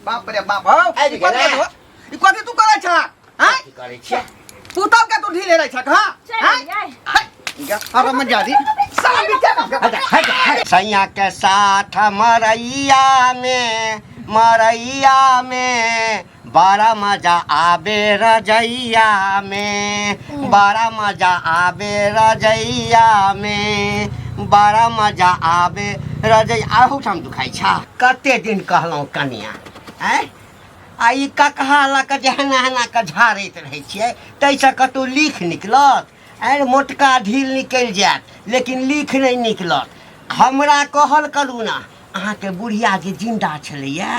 बाप रे बाप हौ आबि ई कथी गेलै। हो? ई कथी तू करै छह आँय की करै छियै पुतहु के तू ढील हेरै छह हँ चलि आँय? आइ। हाय, हरम जादी साला बिचा हट, हट, हट। सैया के साथ मरैया में मरैया में बड़ा मजा आबे रजैया में बड़ा मजा आबे रजैया में बड़ा मजा आबे रजैया अहूठाम दुखाइ छ कते दिन कहलहुँ कनिया आँय आ ई ककहा लऽ कऽ जे हेना हेना कऽ झाड़ैत रहै छियै ताहिसँ कतहु लीख निकलत आँय मोटका ढील निकलि जायत लेकिन लीख नहि निकलत हमरा कहल करू ने अहाँके बुढ़िया जे जिन्दा छलैया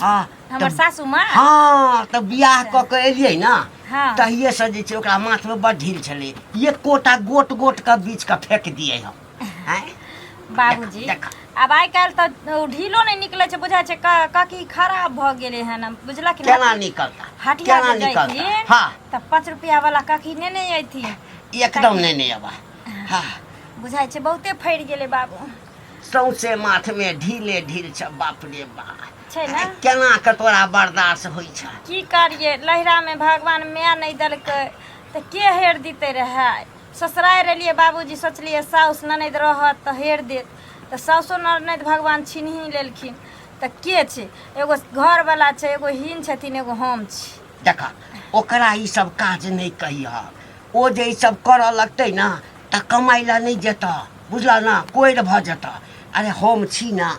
हँ हमर सासू माँ हँ तऽ बियाह कऽ कऽ एलियै ने हाँ। तहिएसँ जे छै ओकरा माथमे बड़ ढील छलै एकोटा गोट गोट कऽ बीछ कऽ फेक दियै हम आँय बाबूजी देखा। आब आइ काल्हि तऽ ओ ढीलो नहि निकलै छै बुझाइ छै काकी खराब भऽ गेलै हन बुझलक ने केना निकलता हटिया केना जे निकलता जैथिन हँ तऽ 5 रुपया वाला काकी नेने अयथिन। एकदम नहि नहि अबा हँ। बुझाइ छै बहुते फड़ि गेलै बाबू। सौंसे माथमे ढीले ढील छ बाप रे बाप। छै ने। केना के तोरा बर्दाश्त होइ छ? की करियै, लहिरामे भगवान माय नहि देलकै तऽ के हेर दितै रहए? ससुरारि एलियै बाबूजी, सोचलियै साउस ननैद रहत तऽ हेर देत, तऽ साउसो ननैद भगवान छीनही लेलखिन तऽ के छै? एगो घरवला छै, एगो हीन छथिन, एगो हम छी। देख, ओकरा ई सब काज नहि कहिह। ओ जे ई सब करऽ लगतै ने तऽ कमाइ लए नहि जेतऽ, बुझलऽ ने, कोढ़ि भऽ जेतऽ। अरे हम छी ने,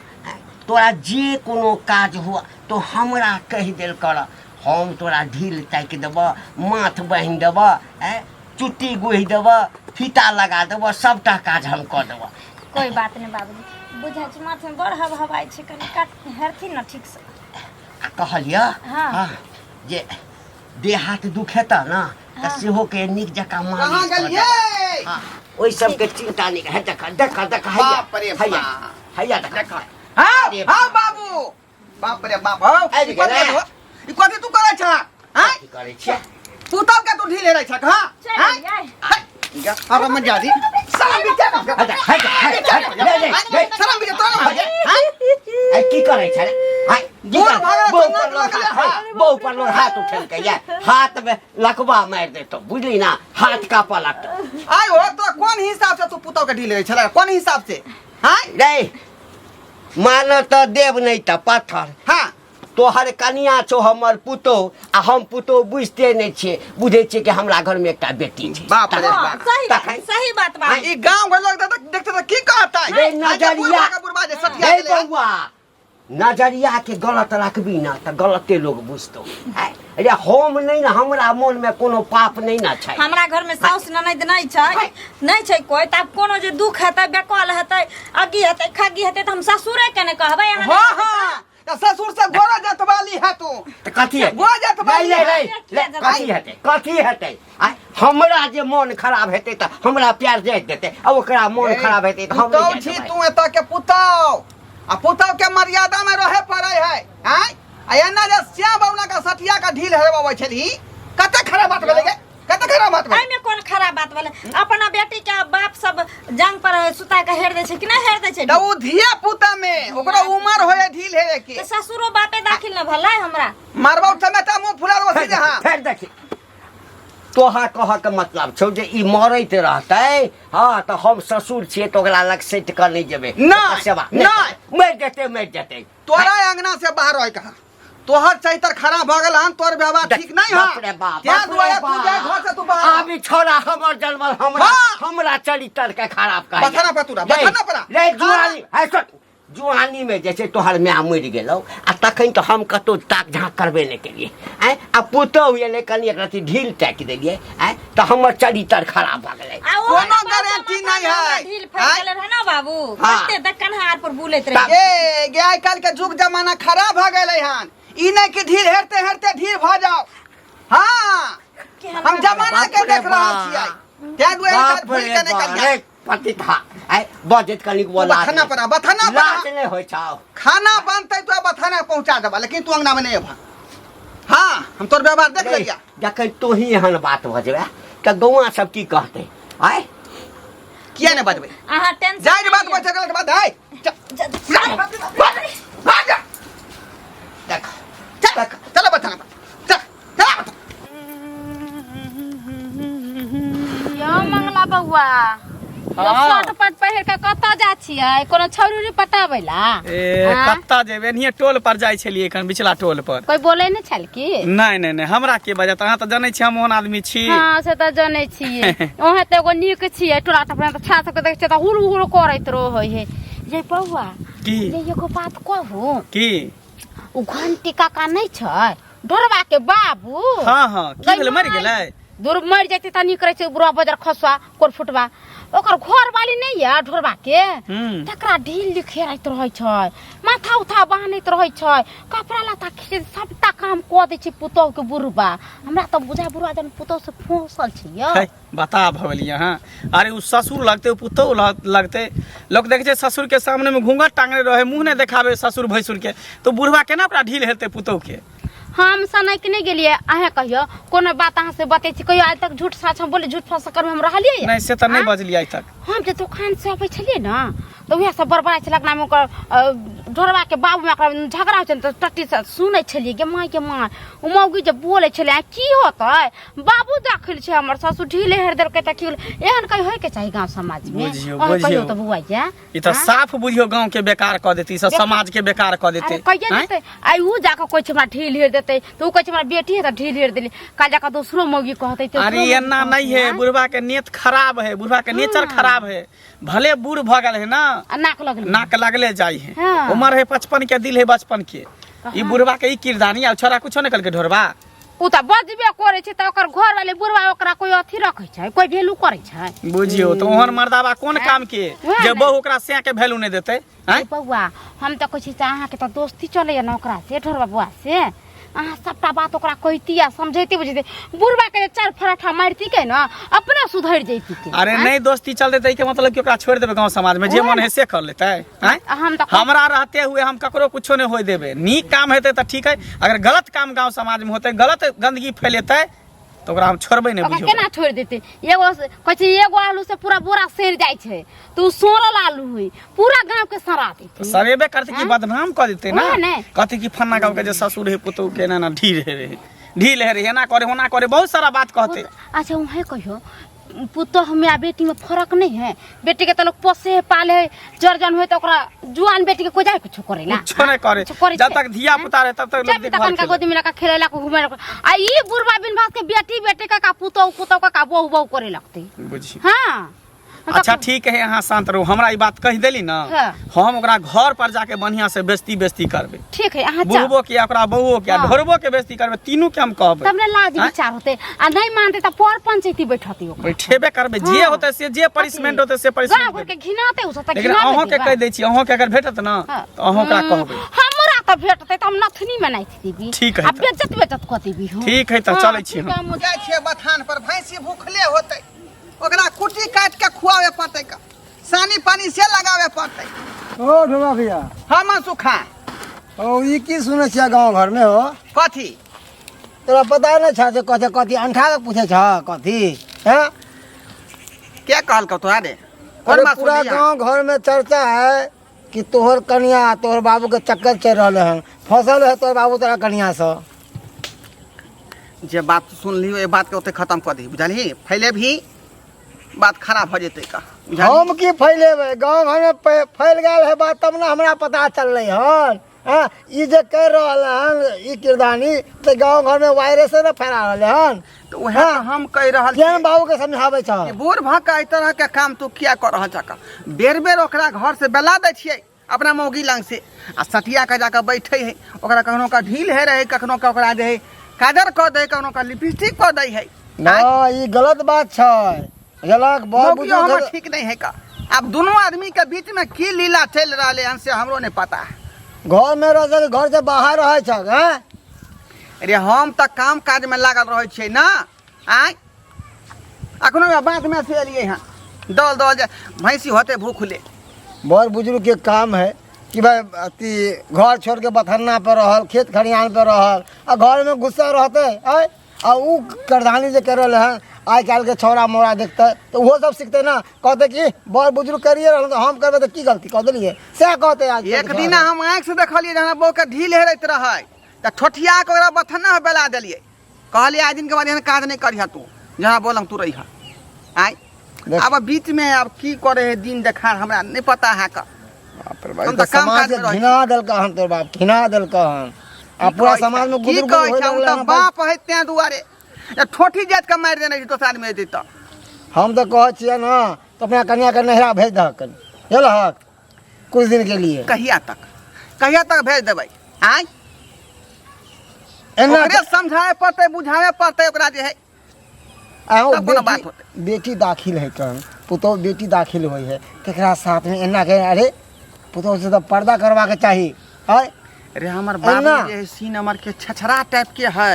तोरा जे कोनो काज हुअ तो हमरा कहि देल कर, हम तोरा ढील ताकि देबऽ, माथ बान्हि देबऽ, आँय, चुट्टी गुहि देबऽ, फीता लगा देबऽ, सबटा काज हम कऽ देबऽ। कोइ बात नहि बाबूजी। बुझाइ छै माथमे बड़ हब हवाइ छै, कनि काट हेरथिन ने ठीकसँ। आ कहलियऽ हाँ। हाँ, जे देह हाथ दुखेतऽ ने तऽ सेहो के नीक जकाँ कहाँ मालिश कऽ गेलियै? देबऽ। हाँ, ओहि सबके चिन्ता नहि है। देख देख देख, हैया बाप रे हैया बाप। हैया देख। देख। हाँ। अरे हाँ बाबू, बाप रे बाप हौ। आबि ई कथी गेलै। हो? ई कथी तू करै छह आँय? की करै छियै? पुतहु के तू ढील हेरै छह हँ? चलि आँय? आइ। हाय, हरम जादी साला बिचा हट हट हट हट, ले ले ले। साला बिचा तोरा ना भजे आँय? आइ की करै छै रे? आइ की बूढ़ करै? भऽ गेलै, बहु तो पर नाक लोग लगलै, हाथ हाँ। बहु पर लोग हाथ उठेलकै या हाथ में लकवा मारि देतौ, बुझली ना, हाथ कापऽ लगतौ। आइ हो तोरा कोन हिसाब से तू पुतहु के ढील हेरै छलै, कोन हिसाब से आँय? रे मानऽ तऽ देव नहि तऽ पत्थर। हाँ। तोहर कनिया छौ हमर पुतोह आ हम पुतोह बुझिते नहि छियै, बुझै छियै कि हमरा घरमे एकटा बेटी छै। बाप रे हाँ, बाप। सही बात, तखन? सही बात बाबू। ई गांव घर लोग देखते तऽ की कहतै? रे आइ जे नजरिया। बुढ़बा के बुढ़बा जे सठिया रे गेलै हन। बौआ, नजरिया के गलत रखबी ना तऽ गलते लोग बुझतौ। आँय, रे हम नहि ने, हमरा मोनमे कोनो पाप नहि ने छै। हमरा घर में साउस ननैद नहीं छै, नहीं छै कोई, तब कोनो जे दुख हेतै, बेकल हेतै, अग्गी हेतै, खग्गी हेतै तऽ हम ससुरे के ने कहबै, अहाँ हाँ नहि कहबै। हाँ, तऽ ससुर से गोरा जतवाली है तू। तऽ कथी हेतै? गोरा जतवाली नहीं, है। नहीं, नहीं, नहीं, कथी हेतै, कथी हेतै? आँय, हमरा जे मोन खराब हेतै तऽ हमरा प्यार जाइत देतै आ ओकरा मोन खराब हेतै तऽ हम नहि पुतहु जाय छी देबै। तू एतऽ के पुतहु आ पुतहु के मर्यादा में रहे पड़े है आँय। आ एना जे श्याम बौना के सठिया के ढील हेरबाबै छलही, कते खराब बात भेलै गे, कते खराब बात भेलै। एहिमे कोन खराब बात भेलै? अपना बेटी के बाप सब जांग पर सुता के हेर दै छै कि नहि हेर दै छै? तऽ ओ धिया पुता में ओकरा उमर होय ढील हेरे के। तऽ ससुरो बापे दाखिल न भेलै हमरा। मारबौ टमाटर मुंह फुला देबौ सीधे। हाँ फेर देखी, तोहर कहऽ के मतलब छौ जे ई मरैत रहतै, हाँ, तऽ हम ससुर छियै तऽ ओकरा लग सटि कऽ नहि जेबै? नहि, ओकर सेवा नहि। करबै। मरि जेतै, मरि जेतै। तोरा अंगना से बाहर रह कहा, तोहर चैतर खराब भऽ गेल हन, तोहर व्यवहार ठीक नहीं है। बाप रे बाप, तें बाप रे दुआरे तू बाप। जाय घर से तू बाहर। आब ई छोड़ा हमर जन्मल हमरा हाँ। हमरा चरित्र के खराब कहैया। बथाना पर तोरा, बथाना पर। रे जुआनी, है सुन, जुआनी में जे छै तोहर माय मरि गेलौ आ तखन तऽ हम कतौ ताक झाँक करबे नहि केलियै। आँय, आ पुतोहु एलै, कनि एक रत्ती ढील ताकि देलियै, आँय, तऽ हमर चरित्र खराब भऽ गेलै। आ ओ कोनो हमरा बाप गारंटी माथा नहीं में हमरा है। ढील फैल आँय? गेलै रहै ना बाबू। हाँ। कते तक कन्हार पर बुलैत रहे। गे गे, आइ काल्हि के युग जमाना खराब भऽ गेलै हन। ई नहि कि ढील हेरते हेरते ढील भऽ जाओ। हाँ, कि हम जमाना के बाप रे देख रहल बाप। छियै, तें दुआरे बाप भूलि रे के नहि बाप, करियै। रे पतिथा, आँय, बजैत कनिक बोला बथाना पर आ, बथाना पर आ। लाज नहि होइ छौ? खाना बनतै तो बथाना पहुंचा देबा, लेकिन तू अंगना में नहीं अबा। हाँ, हम तोर व्यवहार देख रे, लिया। जखन तोही एहन बात बजबे तऽ गौआ सब की कहतै? आँय, किया नहीं बजबै? अहाँ टेंशन जाय के बात नहि लिअ। बचे गलत बात है। चल, भाग जा। देख। चल। बौआ, यो हाँ। शर्ट पैंट पहिर के कतऽ जा छियै? कोनो छौरी उरी पटाबै ला? ए? हाँ? कत्ता जेबै, एनहिये टोल पर जाइ छलियै एखन, बिचला टोल पर। कोइ बोलै नहि छल की? नहि नहि नहि, हमरा के बजत? अहाँ तऽ जनै छी हम ओहन आदमी छी। हँ, से तऽ जनै छियै। अहाँ तऽ एगो नीक छियै। टोला टपरा तऽ छा सबके देखै छियै तऽ हुड़ हुड़ करैत रहै है। ये बौआ। की? ये एगो बात कहू? की? ओ घंटी काका नहि छै, ढोरबा के बाबू? हाँ हाँ, की भेलै? मरि गेलै? दूर मरि जेतै तऽ नीक रहै छै। बुढ़वा बजर खसुआ कोर फुटवा, ओकर घर वाली नहि यऽ ढोरबा के, तकरा ढील लिखेराइत रहै छै, माथा उथा बान्हैत रहै छै, कपड़ा लत्ता खींच, सबटा काम कऽ दै छै पुतोहु के बुढ़बा। हमरा तऽ बुझाय बुढ़बा जन पुतोहु से फंसल छै यौ। है, बता भऽ अहाँ। अरे ओ ससुर लगतै, ओ पुतोहु लगतै। लोक देखै छै ससुर के सामने में घूंघट टांगने रहे, मुंह नहि देखाबे ससुर भैंसुर के, तो बुढ़वा केना ओकरा ढील हेतै पुतोहु के? हम सनक नहि गेलियै। अहें कहियो कोनो बात अहाँ से बतै छी? कहियो आइ तक झूठ साच हम बोले? झूठ फंस कर हम रहलियै? नहि, से तऽ नहि आँ? बजलियै आइ तक। हम जे दोकान से अबै छलियै ने तऽ उएह सब बड़बड़ाइ छलै अपनामे। ओकर ढोरबाके बाबूमे ओकरा झगड़ा होइ छै ने, तऽ टट्टी से सुनै छलियै। गे माय, गे माय, ओ मौगी जे बोलै छलै, आ की होतै, बाबू दाखिल छै, हमर ससुर ढीले हेर देलकै तऽ की होलै? एहन कहीं होइके चाही गाँव समाजमे? बुझियौ, अहाँ बुझियौ। कहियौ तऽ बौआ ये। ई तऽ साफ बुझियौ गाँव के बेकार कऽ देतै, ई सब समाज के बेकार कऽ देतै। अरे कहिया आँय? देतै? आइ ऊ जाकऽ कहै छै हमरा ढील हेर देतै तऽ ऊ कहै छै हमरा बेटी है तऽ ढील हेर देली। काल्हि जाकऽ दोसरो मौगी कहतै, तेसरो अरे मौगी एना कहतै, नहीं है। आँय? बुढ़वा के नेत खराब है, बुढ़वा के नेचर खराब है। भले बूढ़ भऽ गेल है ना, आ नाक लगलै, नाक लगले जाइ है। उम्र है 55 के, दिल है बचपन के। ई बुढ़वा के ई किरदानी आ छोरा कुछो नहीं कलके ढोरबा। ऊ तऽ बजबे करै छै तऽ ओकर घर वाले बुढ़वा ओकरा कोई अथी रखै छै, कोई वैल्यू करै छै? बुझियौ तऽ ओहन मर्दाबा कोन काम के वएह जे ने। बहु ओकरा सैं के वैल्यू नहीं देतै? आँय? ए बौआ, हम तऽ कहै छी से अहाँके तऽ दोस्ती चलैया ने ओकरा से, ढोरबा बौआ से, अहाँ सबटा बात ओकरा कहिती आ समझैती बुझैती। बुढ़वा के जे चारि फराठा मारिती के ने, अपने सुधरि जैती के। अरे आँय? नहीं दोस्ती चलते तऽ के मतलब कि ओकरा छोड़ि देबै गाँव समाज में जे वएह मन ने। है से कर लेतै? आँय? हम तऽ हमरा रहते हुए हम ककरो कुछो नहीं होय देबै। नीक काम हेतै तऽ ठीक है, अगर गलत काम गाँव समाज में होतै, गलत गंदगी फैलेतै तऽ ओकरा हम छोड़बै नहि। ओकरा बुझियौ केना छोड़ि देतै? एगो कहै छै एगो आलू से पूरा बोरा सड़ि जाइ छै, तऽ ओ सड़ल आलू होइ पूरा गाँव के सड़ा देतै। सरेबे करतै कि आँय? बदनाम कऽ देतै ना। वएह ने। कहतै कि फन्ना गाँव के जे ससुर है पुतहु के एना एना ढील हे रहे, ढील हे रहे, एना करे, ओना करे, बहुत सारा बात कहतै। अच्छा, वहें कहियो पुतोह में आ बेटी में फर्क नहीं है? बेटी के तो लोग पोसे है, पाले है, जर जन हुए तो ओकरा जुआन बेटी के कोई जाए कुछ करेला? कुछो नहीं करे। कुछो करे जब छै। तक धिया पुता रहे तब तक लोग जब तक देखभाल उनका केलक। गोदी में लगा खेलेला को घुमेला आ ई बुढ़वा बिन भात के बेटी बेटी का का पुतोह पुतोह का का बहु बहु करे लगते। बुझी। हाँ। अच्छा ठीक है, अहाँ शांत रहू। हमरा ई बात कहि देली ना, हम ओकरा घर पर जाके बढ़िया से बेइज्जती बेइज्जती करबै। ठीक है, अहाँ जाउ। बुढ़बो के, ओकरा बहुओ के, ढोरबो के बेइज्जती करबै, तीनू के हम कहबै। तब ने लाज आँय? विचार होते। आ नहीं मानते तऽ पर पंचायती बैठती ओकरा। बैठेबे करबै, जे होतै से, जे पनिशमेंट होतै से गाँव पनिशमेंट। घर के घिनाते उ सब तऽ लेकिन घिनाबे अहूँ के देबै। कहि दै छी, अहूँ के अगर भेटत ना तऽ अहूँ ओकरा कहबै। हमरा तऽ भेटतै तऽ हम नथनी में नाथि देबी। ठीक है आ तऽ। बेज्जत बेज्जत कऽ देबी हम। ठीक है तऽ, चलै छी ठीक हम। है, हम जाइ छियै बथान पर, भैंसी भूखले होतै, ओकरा कुट्टी काटि के खुआवे पड़तै, का सानी पानी से लगावे पड़तै। ओ ढोला भैया। हाँ सुखा। ओ ई की सुनै छियै गाँव घरमे हो? कथी? तोरा पता नहि छ जे कथी कथी अंठा के पूछै छ कथी हैं? के कहलकौ तोरा रे? कोन अरे बात पूरा सुनलियै? गाँव घर में चर्चा है कि तोहर कनिया तोहर बाबू के चक्कर चल रहल हन, फसल है तोहर बाबू तोरा कनिया से। जे बात सुनली ओहि बात के ओते खत्म कऽ दही, बुझलही? फैले भी बात खराब भऽ जेतै का, बुझलही? हम की फैलेबै? गाँव घर में फैल गेल है बात तब ने हमरा पता चललै हन। हाँ, ई जे कर रहल हन ई किरदानी तऽ गाँव घर में वायरसे ने फैला रहल हन। तऽ उएह तऽ हम कहि रहल केहन छी बाबू के समझाबै छ कि बूढ़ भऽ कऽ एहि तरह के काम तू किया कऽ रहल छह? बेर बेर ओकरा घर से बेला दै छियै अपना मौगी लग से, आ सटिया के जाकऽ बैठे है। ओकरा कखनो का ढील हे रहे, कखनो का ओकरा जे है काजर कऽ दै, कखनो का लिपस्टिक कऽ दै है। ना, ई गलत बात छै बुझलक बड़ मौगियो बुजुर्ग हमर ठीक नहीं है का। आब दुनू आदमी के बीच में की लीला चलि रहलै हन से हमरो नहीं पता है। घर में रह सके घर से बाहर रहै छ हैं? अरे हम तऽ काम काज में लागल रहै छियै ना। आँय, अखनो वएह बात में से एलियै हँ, दौड़ दौड़ जे भैंसी होते भूखले। बड़ बुजुर्ग के काम है कि भाई अथी घर छोड़ के बथन्ना पर रहल, खेत खलिहान पर रहल, आ घर में गुस्सा रहते आय आ उ करधानी जे कर रहल हन। आइ काल्हि के छौड़ा मौड़ा देखते तऽ ओहो सब सिखते ना, कहते कि बड़ बुजुर्ग करिए रहल तऽ हम करबै तऽ की गलती कऽ देलियै, सएह कहते आज। एक दिन हम आँखि से देखलियै जे हमरा बहू के ढील हेरैत रहै तऽ ठोठिया के ओकरा बथन्ना में बेला देलियै। कहलियै आइ दिनके बाद एहन काज नहि करिह तू, जहाँ बोलम तू रहिह। आँय, देख। आब बीच में आब की करे है दिन देखार हमरा नहीं पता है का बाप रे बाप, हम ई तऽ तऽ काम समाज काज के में रहै घिना देलका हन तोर बाप घिना देलका हन आ पूरा समाज में की गुदुर कहै गुदुर होए छै ओ लगलै तऽ हन भाई। बाप है तें दुआरे जे ठोठी जाति के मारि देने छै दोसर आदमी एतै तऽ हम तऽ कहै छियै ने तऽ अपना कन्या के नैहरा भेज दहक कनि बुझलहक कुछ दिन के लिए कहिया तक कहिया तक भेज देबै आँय एना ओकरे समझाए पड़तै बुझाए पड़तै ओकरा जे है आहो तब कोनो बात बेटी होतै। बेटी दाखिल है कन पुतोह बेटी दाखिल होइ है तेकरा साथ में एना के अरे पुतोह से तऽ पर्दा करवा के चाही आय रे हमर एना। बाबू जे है सीन हमर के छछरा टाइप के है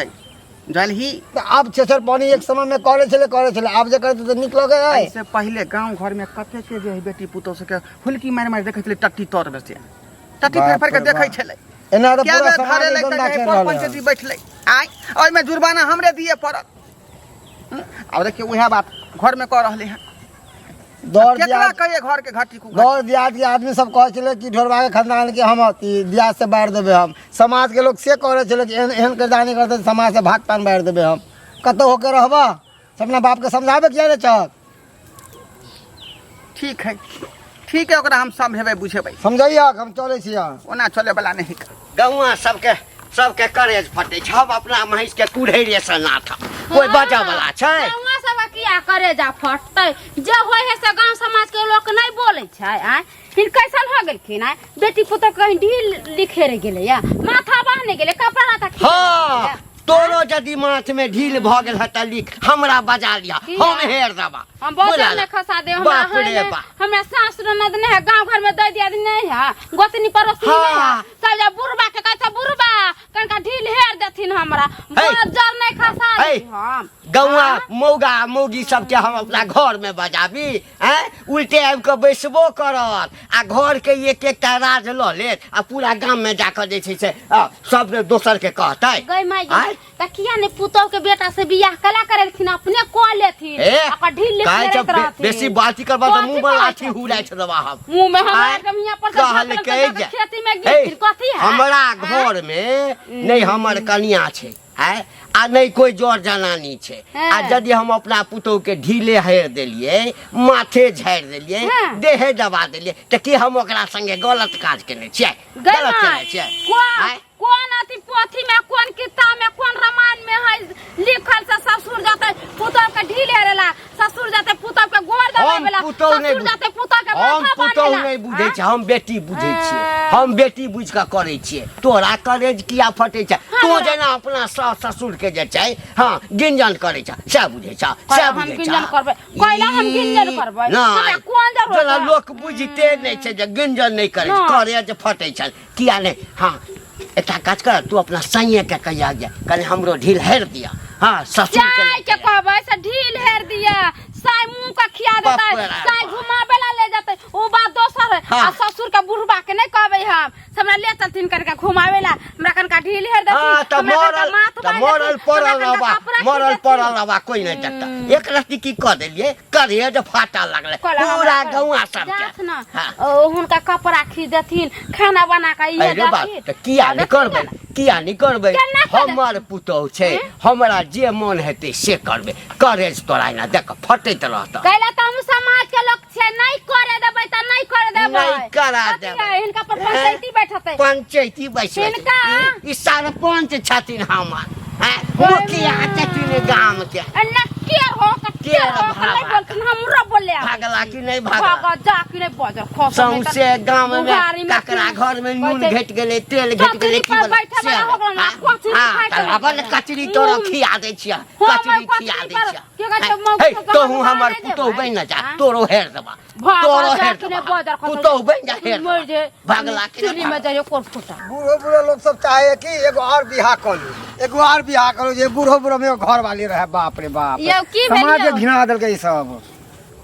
जानही तऽ आब छेछर पानी एक समय में करे छलै करे छलै आब जे करते तऽ नीक लगे है एहिसे पहिले गांव घर में कते के जे है बेटी पुतोह सबके हुलकी मारि मारि देखै छलै टट्टी तर में से टट्टी बाप फेर फेर के रे देखै बाप। छलै एना तऽ क्या पूरा बेर समाज धरे एकदम लगतै दाखिल पर रहल पंचायती है बैठलै आय ओहिमे जुर्माना हमरे दिए पड़त आब देखियौ उएह बात घरमे कऽ रहलै हँ दौड़ केकरा दियाद कहिए घरके घटी कुघटी दौड़ दियाद के आदमी सब कहै छलै कि ढोरबा के खानदान के हम अथी दियाद से बाहर देबै हम समाज के लोग से कहै छलै कि एहन एहन किरदानी करतै तऽ समाज से भात पान बाहर देबै हम कतौ होके रहबा से अपना बाप के समझाबे किया नहि छहक ठीक है ठीक है ओकरा हम समझेबै बुझेबै समझैया हम चलै छियै ओना चलैवला नहि है गौआ सबके सबके करेज फटै छै हम अपना महींस के कुढ़ैरे से नाथब कोई बजऽ वाला छै गौवा सब किया करे जा फटतै जे होइ है से गांव समाज के लोक नहीं बोलै छै आँय फिर कैसन हो गेलखिन आँय बेटी पुतोह कहीं ढील लिखेरे गेलै या माथा बान्हने गेलै कपड़ा लत्ता खींचे हँ गेलै। तोरो यदि माथ में ढील भऽ गेल है तऽ लिख हमरा बजा लिया किया? हम हेर देबा हम बोझल बोला नहीं खसा दे हमरा बाप है रे नहीं, बाप। हमरा सास ननद नहीं है गांव घर में दे दिया नहीं है गोतनी पड़ोसी नहीं है हाँ। सब जा बुढ़बा के कहै छै बुढ़बा कनका ढील हेर देथिन हमरा हे। बोझल नहीं खसा हे। दे हम गौआ मौगा मौगी सबके हम अपना घर में बजाबी हैं उल्टे आबि कऽ बैसबो करत आ घर के एक एकटा राज लऽ लेत आ पूरा गाम में जाकऽ जे छै से सब दोसर के कहतै गई माई आँय? त किया ने पुतोह के बेटा से बियाह कला करेलखिन अपने कऽ लेथिन ए, ओकर ढील लिख कहै छौ, लेत रहथिन बेसी बाती करबा तऽ कथी मुँह में कहै लाठी छथिन? हुराइ छै देबा हम मुँह में हमरा आँय? एकदम हियाँ पर से झाँकल कहलकै तऽ जाके जे- खेती में हे, गिरथिन कथी है हमरा आँय? घर में नहि हमर कनिया छै आँय आ नहि कोइ जर जनानी छै आ हँ। यदि हम अपना पुतोह के ढीले हेर देलियै माथे झाड़ि देलियै हँ। देहे दबा देलियै तऽ की हम ओकरा संगे गलत काज केने छियै गै गलत माय, केने छियै कोन आँय? कोन अथी पोथी में कोन किताब में कोन रामायण में है लिखल से ससुर जाते पुतोह के ढील हेरेला ससुर जाते पुतोह के गोर हम दबावेला पुतोह नहि ससुर जाते पुतोह के हम माथा पुतोह बान्हेला नहि बुझै आँय? छै हम बेटी बुझै छियै हम बेटी बुझि कऽ करै छियै तोरा करेज किया फटै छै तू जेना अपना सास ससुर के जे छै हँ गिंजन करै छ सएह बुझै छ सएह हम बुझै छ गिंजन करबै कैला हम गिंजन करबै हमरा कोन जरूरत जेना है? लोक बुझिते नहि छै जे गिंजन नहि करै छै नहि। करेज फटै छै किया नहि हँ एकटा काज कर तू अपना सैये के कहिया जे कनि हमरो ढील हेर दिया हँ ससुर के जाय के कहबै से ढील हेर दिया साय मुंह के खिया देतै बाप रे साय घुमाबै ला ले जेतै ओ बात दोसर है हाँ। आ ससुर के बुढ़बा के नहीं कहबै हम से हमरा ले चलथिन कनिका घुमाबै ला हमरा कनिका ढील हेर देथिन हाँ तऽ हमरा कनिका मरल माथ तऽ बान्हि मरल देथिन, पड़ल हमरा कनिका रहबा कपड़ा खींच मरल देथिन। पड़ल रहबा कोई नहीं देखता एक रत्ती की कऽ देलियै करे जे फाटा लगलै कहला पूरा हमरा गौआ सबके जाथ ना हाँ। ओ हुनका कपड़ा खींच देथिन खाना बना के इहे अरे बाप देथिन तऽ किया नहि करबै किया नहि करबै केना करबै? हमर पुतोहु छै हमरा जे मन हेतै से करबै करेज तोरा एना देख फटैत रहत कैला तऽ हम समाज के लोग छियै नहीं करे देबै तऽ नहीं करे देबै नहि करा कथी देबै। है, हिनका पर पंचायती बैठतै पंचायती बैसबै हिनका? ई सरपंच छथिन हमर हैं मुखिया छथिन गाम के एना केर हो के केर हो के नहीं बोलथिन हमरो बोले आबै। भागला कि नहीं भागला भाग जा कि नहीं बजर खस सौंसे गाम में ककरा घर में नून घटि गेलै तेल घटि गेलै की पर बोले बैठे वाला हो गेल ना, कचरी हाँ, खाइ के तऽ अपन रहै। कचरी तोरा खिया दै छियै कचरी खिया दै छियै के कहै छै, मौगी हे सबके तोहू हम हमर नहि पुतोहु देबै। बनि न जा आँय? तोरो हेर देबा भाग तोरो जा हेर कि नहीं देबा बजर खस पुतोहु बनि जा हेर मरि देबा जे भागला कि चुल्ही नहि में भागला? जाइयो कोर फुटा बूढ़ो बूढ़ो लोग सब चाहे कि एगो और बियाह कर लू एगो और बियाह करू जे बूढ़ो बूढ़ो में एगो घर वाली रहे बाप रे बाप यौ, की भेल समाज के यौ? घिना देलकै ई सब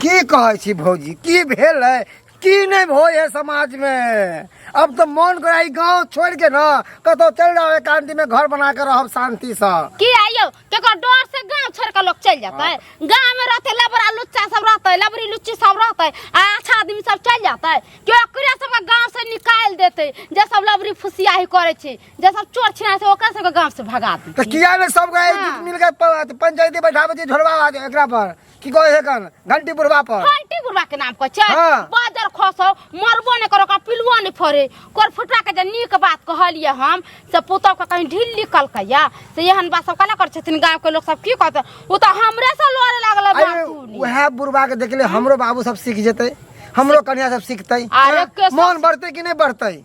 की कहै छी भौजी की भेल है की नहीं होय है समाज में। अब तो मन करे ई गांव छोड़ के ना कतौ चल जाओ, एकांति में घर बना के रहब शांति से। की आइयो केकर डर से गांव छोड़ के लोग चल जाता है? गांव में रहते लबरा लुच्चा सब रहते, लबरी लुच्ची सब रहते, आ अच्छा आदमी सब चल जाता है। कि ओकरे सब के गांव से निकाल देते, जे सब लबरी फुसियाही करे छै, जे सब चोर छिना छै, ओकरा सब के गांव से भगा तो देते। किया ने सब गए हाँ। मिल के पंचायती बैठावे छी झोड़वा एकरा पर की कहे है कन घंटी बुढ़वा पर। घंटी बुढ़वा के नाम कहै छै। हाँ। बाजर खसौ मरबो नहि करो, ओकरा पिलुओ नहि फड़े। कोर फुटवा के जे नीक बात कहलियै हम से पुतहु के कहीं ढील निकलकैया से एहन बात सब केना करै छथिन? गाँव के लोक सब की कहतै? ओ तऽ हमरे से लड़े लागल। अरे बातू वएह बुढ़वा के देखले हमरो बाबू सब सीख जेतै, हमरो कन्या सब सीखतै। अरे हाँ, के सब मन बढ़तै कि नहीं बढ़तै?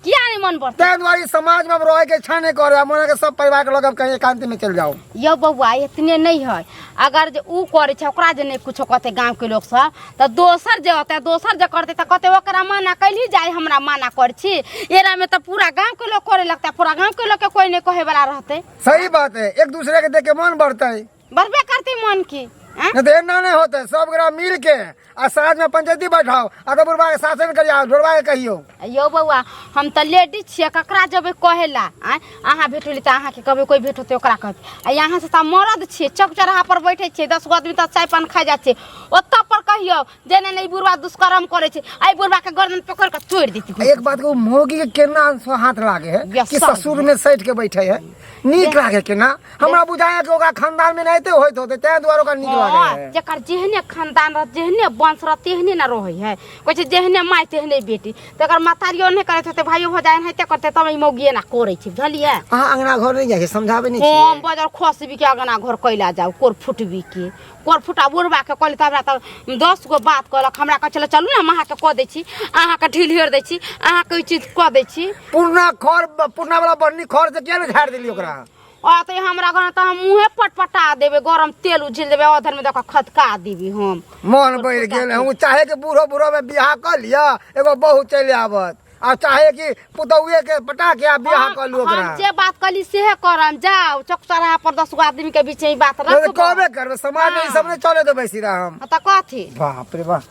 किया नहीं मन बढ़तै? ताहि दुआरे समाज में अब रहे के इच्छा नहीं करे, मन के सब परिवार के लोग अब कहीं एकांत में चल जाओ। यौ बौआ, इतने नहीं है, अगर जे ऊ करे छै ओकरा जे नहीं कुछो कहते गाँव के लोग सब, तऽ दोसर जे होतै, दोसर जे करतै तऽ कहतै ओकरा माना कैली जाय, हमरा माना कर छी। एरा में तऽ पूरा गाँव के लोग करे लगतै, पूरा गाँव के लोग के कोई नहीं कहे वाला रहतै। सही बात है, एक दूसरे के देख के मन बढ़तै। बढ़बे करतै मन की आँय? नहीं तो एना नहीं होते, सब गोरा मिल के आ साँझ में पंचायती बैठाओ आ तो बुढ़वा के शासन करियो, ढोरबा के कहियो। यौ बौआ, हम तऽ लेडीज छियै, ककरा जेबै कहै ला? आँय, अहाँ भेटली तऽ अहाँके कहबै, कोइ भेट होतै ओकरा कहबै। आ यहाँ से तऽ मरद छियै, चौक चौराहा पर बैठे छियै, 10 गो आदमी तऽ चाय पान खाइ जाइ छै, ओतऽ पर कहियौ जे नहि नहि, ई बुढ़वा दुष्कर्म करै छै, एहि बुढ़वा के गर्दन पकड़ कऽ तोड़ि देतै। एक बात कहू, मौगी के केना हाथ लागे है कि व्यसन। ससुर में सैठ के बैठे है, नीक लागे केना? हमरा बुझाया कि ओकरा खानदान में नहीं होइत होते, तें दुआरे ओकरा नीक लागे है। जेकर जेहने खानदान रह, जेहने वंश रह, तेहने न रहै है। कहै छै जेहने माय तेहने बेटी, तकर महतारियो नहि करैत होतै, भाइयो भौजाइ एनाहिते करतै, तब ई मौगिए एना करै छै, बुझलियै? अहाँ अंगना घर नहीं जाइ छै, समझाबै नहीं हम छियै? बजर खसबी के अंगना घर कैला जाउ? कोर फुटबी के कोर फुटा बुढ़बा के कहली तऽ हमरा तऽ 10 गो बात कहलक। हमरा कहै छलै चलू ने, हम अहाँके कऽ दै छी, अहाँके ढील हेर दै छी, अहाँके ई चीज कऽ दै छी। पुरना खर, पुरना वाला बन्नी खर से किया नहीं झाड़ देली ओकरा? अते हमरा घर तऽ हम मुँहे पटपटा देबै, गरम तेल उझिल देबै, अधर में दऽ कऽ खदका देबै हम। मन बढ़ि गेल। हम चाहे कि बूढ़ो बूढ़ो में बियाह कऽ लिअ, एगो बहू चलि आबत, आ चाहे कि पुतहुए के पटा के आ बियाह कऽ लू ओकरा। हम जे बात कहली सेहे करम। जाउ चौक चौराहा पर 10 गो आदमी के बीच में ई बात नहीं तऽ रखबो। कहबे करबै, समाज में ई सब नहीं चले देबै सीधा हम। तऽ कथी? बाप रे बाप।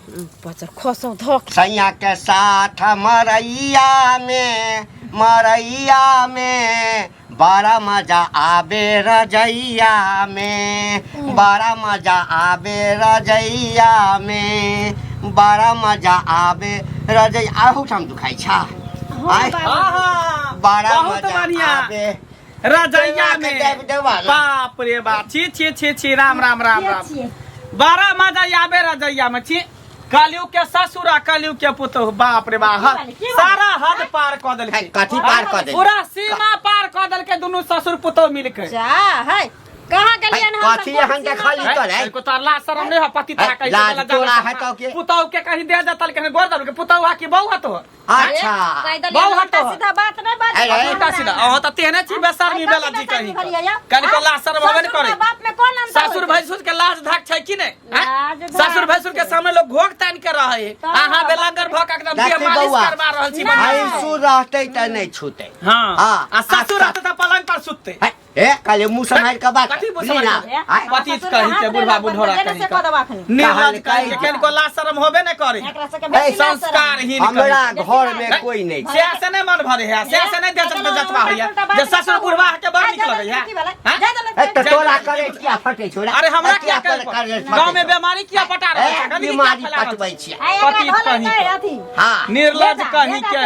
बचर खसौ धक। सैया के साथ मरैया में, मरैया में बड़ा मजा आबे रजैया में, बड़ा मजा आबे रजैया में, बड़ा मजा आबे रजैया। अहू ठाम दुखाइ छ आय? हाँ, बड़ा बहुत मजा बढ़िया। आबे रजैया देवा में। के देवा ना। बाप रे बाप, छी छी छी छी, राम राम राम राम। बड़ा मजा आबे रजैया में, छी। कलयुग के ससुर आ कलयुग के पुतोह, बाप रे बाप, सारा हद पार कऽ देलकै। है, कथी पार कऽ देलकै? पूरा सीमा पार कऽ देलकै दुनू ससुर पुतोह मिलके। जा है, कहाँ गेलियन हम? कथी एहन देखली तो रे? को तो लाज शरम नहीं है पति तारा कहीं लाज तोरा है तो के? पुतोह के कहीं दे देतल के गोर दल के पुतोह हा कि बहू हा तो? अच्छा। बहु हटो। सीधा बात नहीं बात। अरे, उल्टा सीधा अहाँ तऽ तेहने छी बेशर्मी बेला जी, कहीं कनिको लाज शरम होबे ने करे। बाप में कौन अंतर? ससुर भैंसुर के लाज धाक छै कि नहि? आँय? लाज धाक ससुर भैंसुर के सामने लोग घोघ तानि के रहे है, अहाँ बेलंगर भऽ के एकदम देखी देह मालिश बौआ। करवा रहल छी। भैंसुर रहतै तऽ नहि छूतै। हाँ। हाँ। आ ससुर रहतै तऽ पलंग पर सुततै। है, ए काले मुँह सम्हारि कऽ बात कथी मुँह बुझली ना? सम्हारि कऽ? आय, पति कही के बुढ़वा बुढ़ोरा कही से कऽ देबा अखनी। निर्लज कही के, कनिको लाज शरम होबे नहि करे। एकरा सबके ए, बेसी लाज शरम। संस्कारहीन। हमरा घर में कोई नहीं छै। से से नहि मन भरे है, से से नहि देह जतवा होइया जे ससुर बुढ़वा के बड़ नीक लगैया। हाँ? ए, तऽ तोरा करे किया फटै छौ रे? अरे हमरा ए, किया करे करे? फटै गाँव में छौ? बीमारी किया पटा रहल छै? ए, गंदगी किया बीमारी फैला रहल पटबै छै? छियै। पति कहीं के। हाँ। निर्लज कहीं के,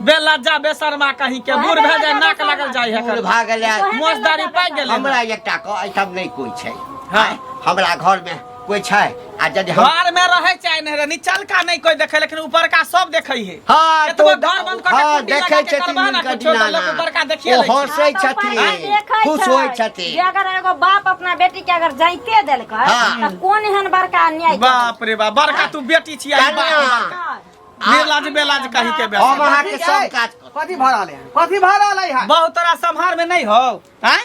बेलज्जा बेशर्मा कहीं के, बूढ़ भए जाय नाक लागल जाय है। बूढ़ भए गेलै। मौजदारी पाकि गेलै। हमरा एकटा कह, एहिठाम नहि कोइ छै? हाँ। हमरा घर में कोइ छै? आ यदि हम घर में रहे चाहे नहीं रहे, निचलका नहीं कोई देखे, लेकिन ऊपरका सब देखे है। हाँ, केतबो तो घर बंद कऽ के हाँ, कुंडी लगा देखै के छथिन करबा ना हुनकर कुछो, तऽ लोक दिनाना। ऊपरका देखिए ओ लै छै। हँसै छथिन, खुश होइ छथिन। जे अगर एगो बाप अपना बेटी के अगर जाइते देलकै हाँ। तऽ कोन एहन बड़का अन्याय केलकै? बाप रे बाप, बड़का तू बेटी छियै। कन्या। निर्लज बेलाज कही के हम बेस। अहाँके सब काज करब। कथी भऽ रहल है? कथी भऽ रहल है? बहुत तोरा सम्हार में नहीं हो हैं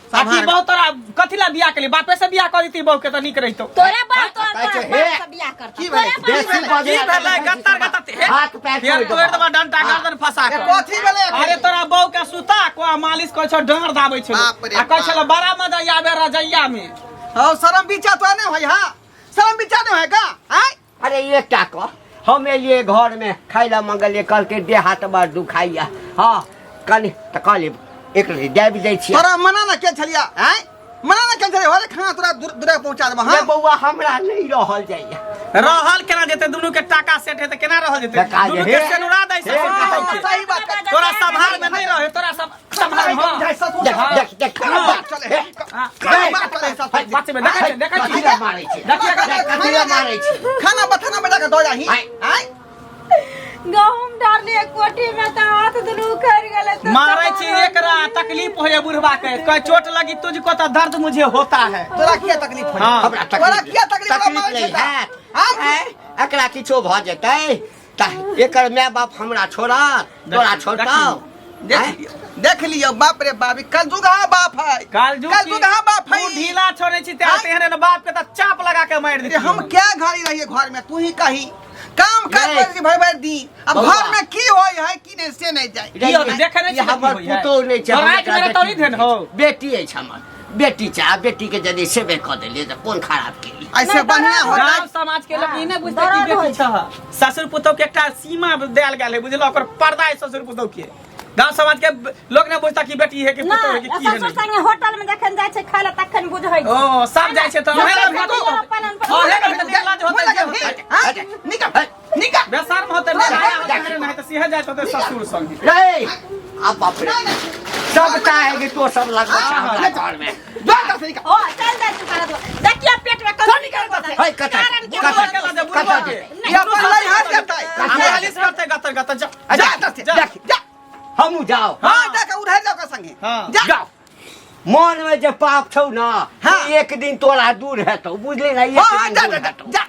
सम्हार- अथी, बहुत तोरा कथी ला बियाह केली? बापे से बियाह कर देती बहू के तऽ नीक रहितो। तोरे बाप तोर कहै छै, बाप हे। से बियाह करता। की भेलै? तोरे बाप बेसी की बजै भेलै? गत्तर गत्तर हे। हाथ पैर फेर तोड़ि तोड़ि देबौ। देबा डंटा गर्दन फंसा ए, के। कथी भेलै एखन? अरे तोरा बहू के सुता को मालिश करै छौ, डाँड़ दाबै छौ बाप रे आ कहै बाप। छल बड़ा मजा आबे रजैया में। हौ, शरम बिचा तो नहीं होय? हाँ, शरम बिचा नहीं होय का? आय। अरे एकटा कह, हम एलियै घरमे खाय लए मंगलियै, कहलकै देह हाथ बड़ दुखाइया। हँ कनि तऽ कहलियै एक रति दाबि दै छियै। तोरा मना ना के छलिया आय, मना ना के छलिया, होरे खाना तोरा दूर पहुंचा देबा। रे हां बौआ, हमरा नहीं रहल जाइया। रहल केना जेतै? दुनू के टाका सेट हेतै, केना रहल जेतै? टका जे दुनू के हे- सेनुरा दै हे- ससुर। सही बात कह। तोरा संभाल में नहीं रहे, तोरा सब संभाल में, हाँ। जाय ससुर। देख देख देख, खाना बात चले, हे, खाना बात चले ससुर। बच्चे में देखै छी, देखै छी। कथी लए मारै छी? देखिए, कथी लए मारै छी? खाना बथाना में जाके दो जाही। आय। आय गहूम डाललियै कोठी में तऽ हाथ दुनू उखड़ि गेलै तऽ मारै छी एकरा, तकलीफ होइए बुढ़वा के, कहे चोट लगी तुझको तो दर्द मुझे होता है। तोरा किया तकलीफ होई? हाँ। हमरा तोरा तकलीफ किया तकलीफ तकलीफ नहीं हैत। हाँ? ऐं, एकरा किछो भऽ जेतै तऽ एकर माय बाप हमरा छोड़त? तोरा छोड़तौ? देख लियो, देख लियो, बाप रे बाप, ई कलजुगहा बाप है, कालजू कलजुगहा बाप है। तू ढीला छोड़े छी ते तेहने ने बाप के त चाप लगा के मारि रे, देती। हम क्या घड़ी रहिए घर में, तू ही कही काम काज रे। कर भर भर दी, अब बौआ। घर में की होई है की नहीं से नहीं जाए। की होतै? देखै नहि ई छी हमर की होइए? पुतोहु नहि छै, तोरा हम आँखि मेरे एकरा तोरी बेटी देन हो। बेटी अछि हमर, बेटी छै। आ बेटी के यदि सेवे कऽ देलियै तऽ कोन खराब केलियै? ऐसे बढ़िया होता। गाँव समाज के लोग ई नहि बुझतै कि दर्द बेटी होइ छह। ससुर पुतोह के एकटा सीमा देल गेल है, बुझलो? ओकर पर्दा है ससुर पुतोह के। गांव समाज के लोग नहि बुझता कि बेटी है कि पुतोह है कि नहि की है। ससुर नहीं संगे होटल में जखन जाइ छै खाय लए तखन बुझै छै। ओ सब जाइ छै तऽ अहें के सब भी- अपन अहें के भी तऽ लाज होतै जे होतै। हाँ? निकल निकल। बेसर्म होतै, बेहाया होतै, नहि तऽ सीधे जाइत होतै ससुर संगे। रे आ बाप रे, सबटा है कि तो सब लगबै छै हमरा घर में। जा जा से निकल। ओ चल जाइ छै करत देखिए पेट में कथी निकल निकल है कतऽ? कारण के कतऽ? बुढ़वा के बुढ़वा के ये अपन लई हाथ जाता है। हमरा मालिश करतै गतर गतर, जा जा जा से, जा। जा जा। हमहूँ जाओ। हाँ, जाके उधर जाओ का संगे। हाँ। जा। जाओ, मन में जे पाप छौ ना, हाँ। एक दिन तोरा दूर हेतौ, बुझली ना? एक हाँ हाँ दिन जा दूर जा हेतौ। जा।